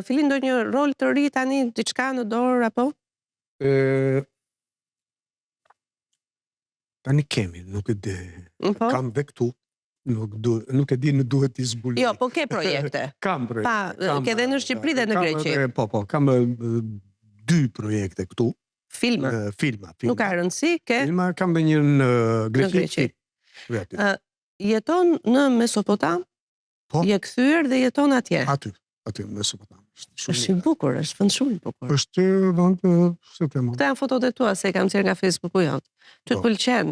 Filin ndonjë rol të ri tani, diçka në dorë apo? E, tani kemi, nuk e di. Po? Kam dhe këtu, nuk, du, nuk e di në duhet t'i zbuloj. Jo, po ke projekte. Kam projekte. Pa, kam, ke dhe në Shqipëri dhe në kam Greqi. edhe- Po, po, kam e, dy projekte këtu. Filma. e, Filma, filma. Nuk ka rëndësi, ke Filma, kam dhe një në Greqi. Në Greqi. Film. Aty. Ë, jeton në Mesopotam? Po. Je kthyer dhe jeton atje. Aty, aty në Mesopotam. Është shumë Është i mirë. bukur, është vend shumë i bukur. Është vend, e, si them unë. Këto janë fotot e tua se i kam nxjerrë nga Facebooku jot. Ty të Po. pëlqen,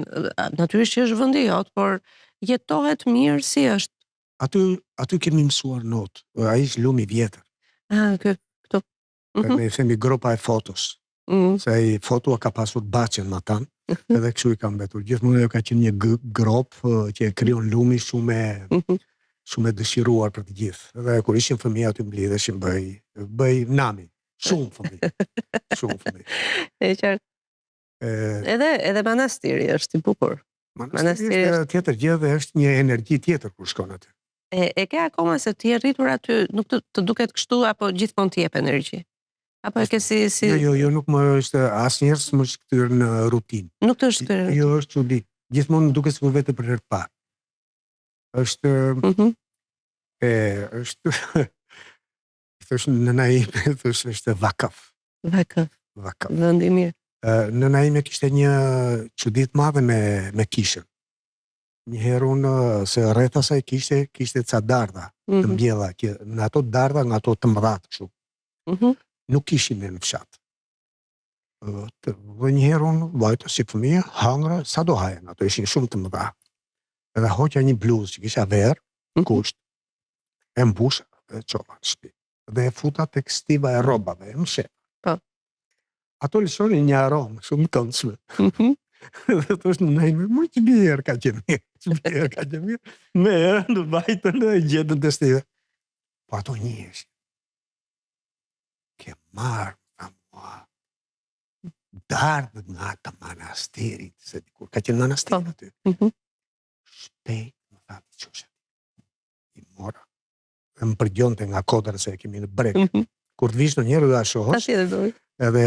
natyrisht që është vendi jot, por jetohet mirë si është. Aty, aty kemi mësuar not. Ai është lumi i vjetër. Ah, ky këtu. Mhm. Ne i themi gropa e fotos. Mm. Se ai fotua ka pasur baçen matan, edhe kështu i ka mbetur. Gjithmonë ajo ka qenë një g- gropë ë, që e krijon lumi shumë e Mhm. shumë e dëshiruar për të gjithë. Edhe kur ishim fëmijë aty mblidheshim bëj bëj nami. Shumë fëmijë. Shumë fëmijë. E qartë. E, Edhe edhe manastiri është i bukur. manastiri Manastiri është tjetër gjë dhe është një energji tjetër kur shkon aty. E, e ke akoma se ti je rritur aty, nuk të, të duket kështu apo gjithmonë të jep energji? Apo e ke si si Jo, jo, jo, nuk më është asnjëherë s'më është kthyer në rutinë. nuk të është kthyer? Jo, është çudi. Gjithmonë më duket sikur vete për herë të parë. Është Mhm. e është thosh nëna ime, thosh është vakëf, Vakëf, vakëf. vend i mirë. Ë, nëna ime kishte një çudi të madhe me me kishën. Një herë unë se rreth asaj kishte kishte ca dardha të Mhm. mbjella që në ato dardha nga ato të mëdha kështu. Mhm. Nuk kishin ne në fshat. Ë, të, dhe një herë unë vajta si fëmijë, hangra, sa do hajen, ato ishin shumë të mëdha. Edhe hoqa një bluzë që kisha verë, Mhm. kusht, e mbusha dhe e çova në shtëpi. Dhe e futa tek stiva e rrobave, e mshef. Po. Ato lëshonin një aromë shumë të këndshme. Mhm. Dhe thosh në ime, më që bjerë ka qenë mirë, që bjerë ka qenë mirë, me erën vajtën dhe e gjetën të stive. Po ato njihesh. Ke marrë, tha mua, dardhë nga të manastirit, se dikur ka qenë manastir Po. aty. Mhm. Shpejt, më tha, ti qosh aty. I mora. Dhe më përgjonte nga kodra se e kemi në breg. Mhm. Kur të vish ndonjëherë do ta shohësh, Patjetër do. edhe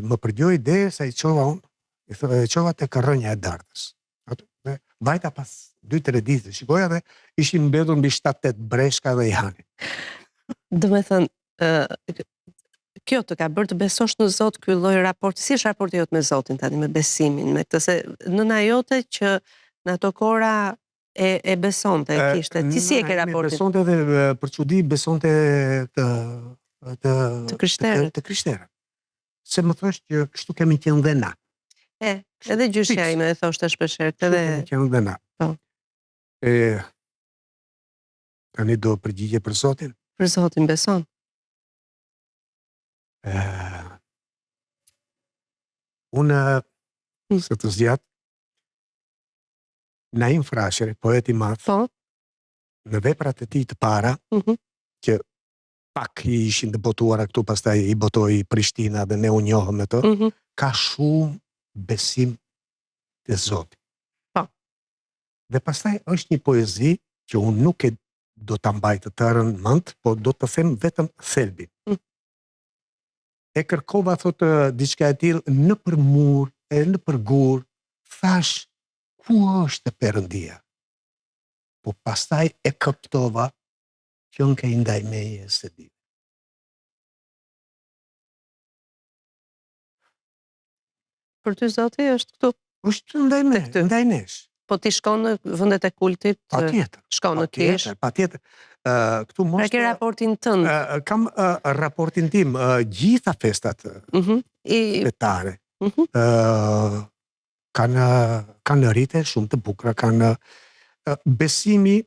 më përgjoi derisa i çova unë, i thë, e çova tek rrënja e dardhës. Aty dhe vajta pas 2-3 ditë, shikoja dhe ishin mbetur mbi 7-8 breshka dhe i hanin. Do me thënë, ë, kjo të ka bërë të besosh në Zot ky lloj raporti. Si është raporti jot me Zotin tani, me besimin, me këtë se nëna jote që në ato kohra e e besonte, e kishte. Ti si e ke Nëna ime raportin? Besonte dhe e, për çudi besonte të të Të krishterët. të, të krishterët. Se më thosh që kështu kemi qenë dhe na. E, edhe gjyshja Fiks. ime e thoshte shpeshherë këtë Kështu dhe kemi qenë dhe na. Po. E tani do përgjigje për Zotin. për Zotin beson. E, unë, Mm. se të zgjat, Naim Frashëri, poet i madh, Po. në veprat e tij të para, Mhm. që pak i ishin të botuara këtu, pastaj i botoi Prishtina dhe ne u njohëm me të, Mhm. ka shumë besim te Zoti. Po. Dhe pastaj është një poezi që unë nuk e do ta mbaj të tërën mend, po do të them vetëm thelbin. Mm. E kërkova thotë diçka e tillë në për mur, e në për gur, thash ku është Perëndia? Po pastaj e kuptova që unë ke i ndaj meje se di. Për ty Zoti është këtu. Është ndaj me, Tek ty. ndaj nesh. Po ti shkon në vendet e kultit, Patjetër. shkon në kishë. Patjetër, patjetër. Ë, këtu mos Pra ke raportin tënd. Ë, kam ë, raportin tim, ë, gjitha festat ë, Mhm. I fetare Mhm. ë, kanë kanë rite shumë të bukura, kanë ë, besimi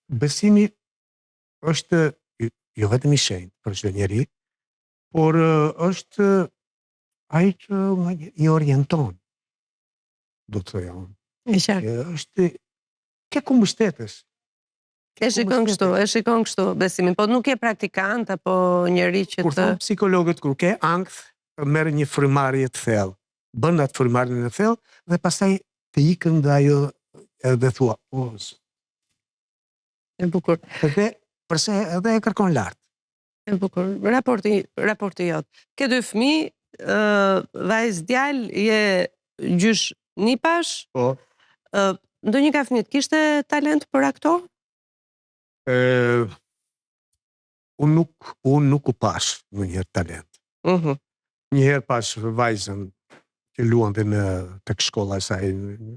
besimi është jo vetëm i shenjtë për çdo njeri, por ë, është ai që nga një- i orienton. Do të thoja unë. e qartë. Që është ke ku mbështetesh. E shikon kështu, e shikon kështu besimin, po nuk je praktikant apo njeri që Kur të thonë psikologët kur ke ankth, merr një frymarrje të thellë. Bën atë frymarrjen e thellë dhe pastaj të ikën dhe ajo edhe thua, o, e bukur. Dhe përse edhe e kërkon lart. E bukur. Raporti, raporti jot. Ke dy fëmijë, ë vajzë djalë, je gjysh nipash. Po. Ë ndonjë nga fëmijët kishte talent për aktor? Ë unë nuk unë nuk u pash ndonjëherë talent. Mhm. Mm Një herë pash vajzën që luante në tek shkolla e saj,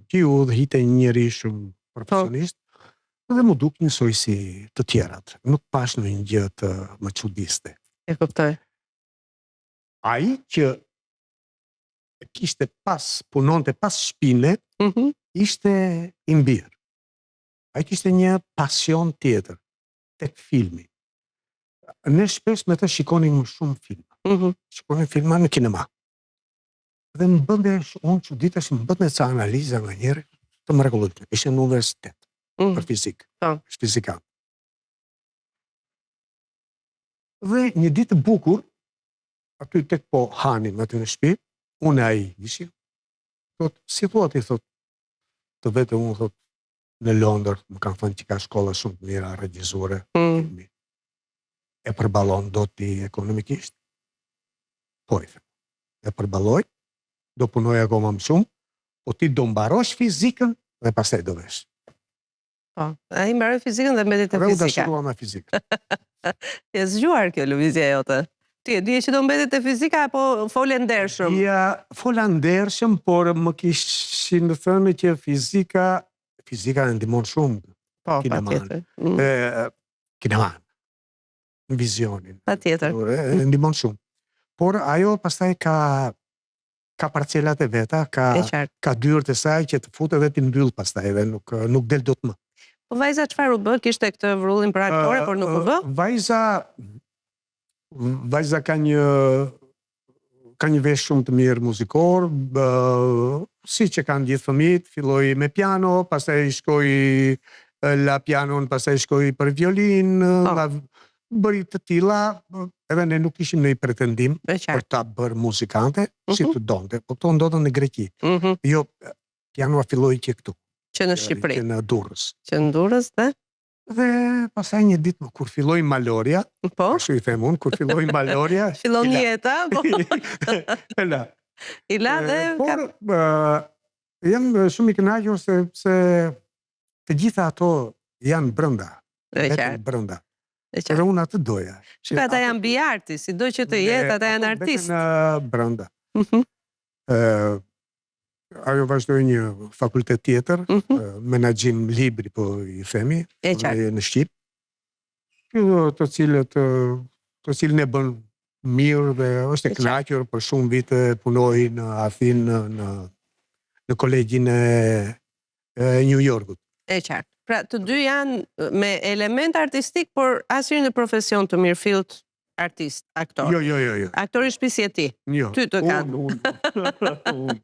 që i udhëhiqte një njeri shumë Po. profesionist, dhe m'u duk njësoj si të tjerat. Nuk pash ndonjë gjë të më çudiste. E kuptoj. Ai që kishte pas, punonte pas shpine, Mm -hmm. ishte im bir. Ai kishte një pasion tjetër tek filmi. Ne shpesh me të shikonim shumë filma. Mm -hmm. Shikonim filma në kinema. Dhe më bënte, unë çuditesha, më bënte ca analiza nganjëherë të mrekullueshme. Ishte në universitet Mm -hmm. për fizikë. Po. Është fizikan. Dhe një ditë të bukur, aty tek po hanim aty në shtëpi, unë e ai ishim. Thot, si thua ti thot, të vete unë thot në Londër, më kanë thënë që ka shkolla shumë të mira regjizore, Mm. filmi. E përballon dot ti ekonomikisht? Po i them. E përballoj, do punoj akoma më shumë, po ti do mbarosh fizikën dhe pastaj do vesh. Po. Ai mbaroi fizikën dhe mbeti te Dhe u fizika. dashurua me fizikën. E zgjuar kjo lëvizja jote. Ti e dije që do mbetet te fizika apo fole ndershëm? Ja, fola ndershëm, por më kishin thënë që fizika, fizika e ndihmon shumë Po, kineman. patjetër. Mm, e, kineman, në vizionin. Patjetër. E, e ndihmon shumë. Por ajo pastaj ka ka parcelat e veta, ka E qartë. ka dyert e saj që të futet dhe t'i mbyll pastaj dhe nuk nuk del dot më. Po vajza çfarë u bë? Kishte këtë vrullin për aktore, por nuk u bë? Vajza vajza ka një ka një vesh shumë të mirë muzikor, bë, siç e kanë gjithë fëmijët, filloi me piano, pastaj shkoi e, la pianon, pastaj shkoi për violin, Po. la, bëri të tilla, edhe ne nuk kishim ndonjë pretendim E për qartë. ta bërë muzikante, si Mhm. të donte, po këto ndodhën në Greqi. Mhm. Jo, pianoa filloi që këtu, Që në Shqipëri, që në Durrës. që në Durrës dhe Dhe pastaj një ditë kur filloi Maloria, po, ashtu i them unë, kur filloi Maloria, fillon i la. jeta, po E la. i la dhe E, ka Por ë, jam shumë i kënaqur sepse të gjitha ato janë brenda, e vetëm qartë, brenda. e Edhe qartë. unë atë doja. Që Shiko, ata ato- janë bij arti, sido që të jetë, ata janë ato mbeten, artistë. ë, brenda. Mhm, Ë, ajo vazhdoi një fakultet tjetër, mhm. ë, menaxhim libri po i themi, E qartë. në në shqip. Kjo të cilët ë, të cilin e bën mirë dhe është e E qartë. kënaqur për shumë vite punoi në Athinë në në, në kolegjin e, e New Yorkut. E qartë. Pra, të dy janë me element artistik, por asnjëri në profesion të mirëfillt artist, aktor. Jo, jo, jo, jo. Aktori i shtëpisë je ti. Jo. Ty të kanë. Unë, unë. unë.